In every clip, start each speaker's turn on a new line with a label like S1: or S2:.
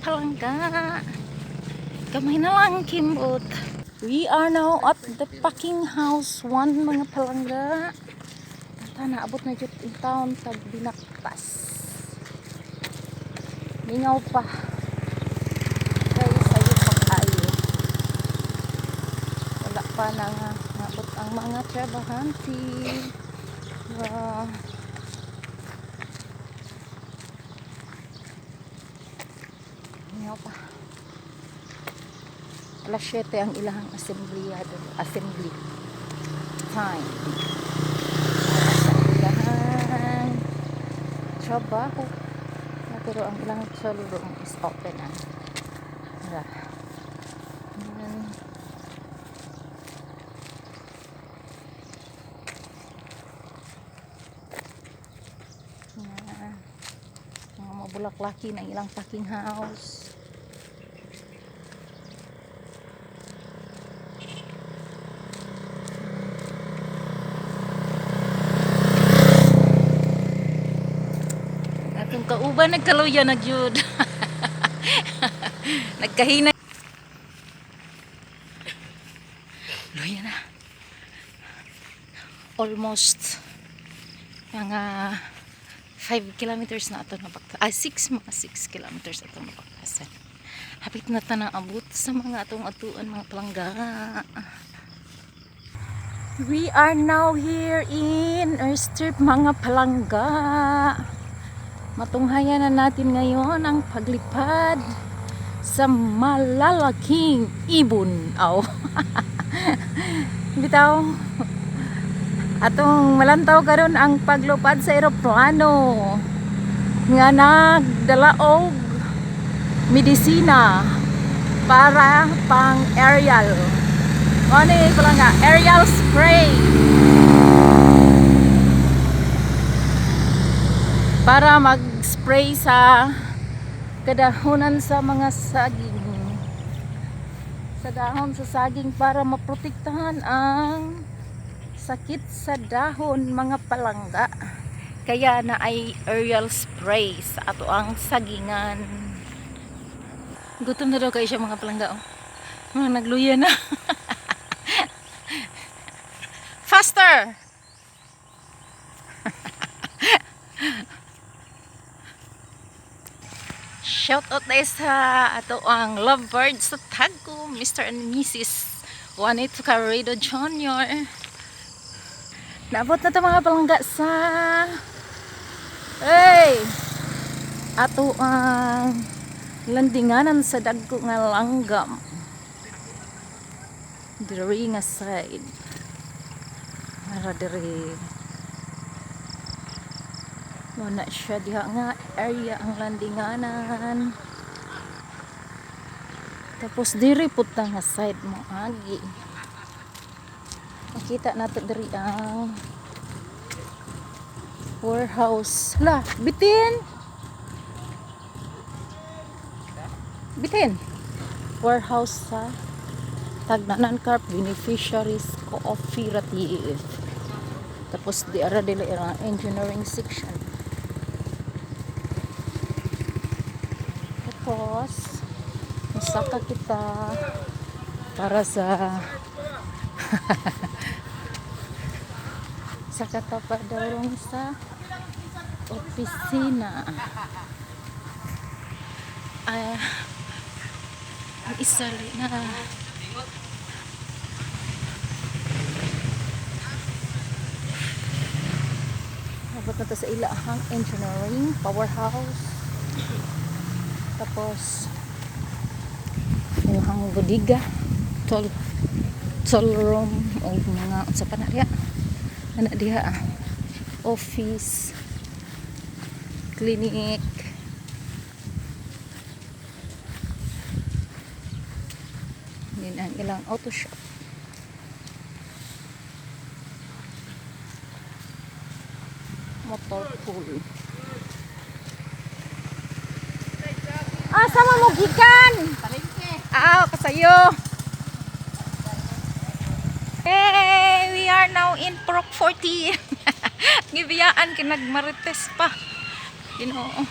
S1: Palangga. Gamay na lang, kimbot. We are now at the packing house 1, mga palangga. Ata naabot na jud in town tag Binaktas. Mingaw pa. Kay sayo pa kaayo. Wala pa na nga naabot ang mga trabahante. Mingaw pa. Alas 7 ang ilahang assembly, assembly time. Para sa ilahang trabaho. Ah, pero ang ilang tool room is open ah. Tara. Ayan. Ayan. Mga mabulaklaki ng ilang packing house. Atong kauban nagkaluya na jud. Nagkahina. Luya na. Almost mga 5 kilometers na ato nabakta. Ay, 6, mga 6 kilometers ato nabaktasan. Hapit na ta na abot sa mga atong atuan, mga palangga. We are now here in airstrip, mga palangga. Matunghayan na natin ngayon ang paglipad sa malalaking ibon. Aw. Bitaw. Atong malantaw karon ang paglupad sa eroplano nga nagdala og medisina para pang aerial. Ano yung pala nga? Aerial spray. Para mag-spray sa kadahonan sa mga saging. Sa dahon sa saging para maprotektahan ang sakit sa dahon, mga palangga. Kaya na ay aerial spray sa ato ang sagingan. Gutom na daw kayo siya, mga palangga. Oh. Mga nagluya na. Faster! Shout out tayo sa ato ang lovebirds sa Tagum, Mr. and Mrs. Juanito Carredo Jr. Naabot na to, mga palangga, sa, hey! Ato ang landinganan sa dagko nga langgam. Diri nga side. Mara diri. Wala siya diha nga area ang landinganan. Tapos diri pud ta nga side mo agi. Makita nato diri ang warehouse. La, bitin. Bitin. Warehouse sa Tagnanan Carp Beneficiaries Cooperative. Tapos di ara dila ang engineering section. Tapos musaka kita para sa sa katapadorong sa opisina. Ay, ang isa na abot na to sa ilahang engineering powerhouse. Tapos ilahang bodega, tool room o mga unsa pa na diha. Ana diha ah. Office, clinic. Yun ang ilang auto shop. Motor pool. Ah, sama mo gikan.
S2: Palengke.
S1: Ah, kasayo. Hey, we are now in Prok 40. Gibiyaan kay nagmarites pa. Ginoo.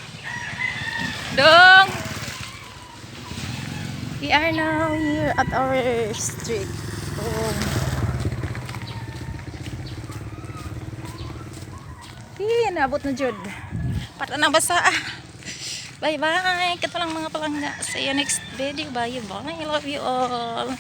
S1: Dong. We are now here at our street. Oh. Eh, naabot na jud. Para na basa ah. Bye bye. Kato lang, mga palangga. See you next video. Bye bye. I love you all.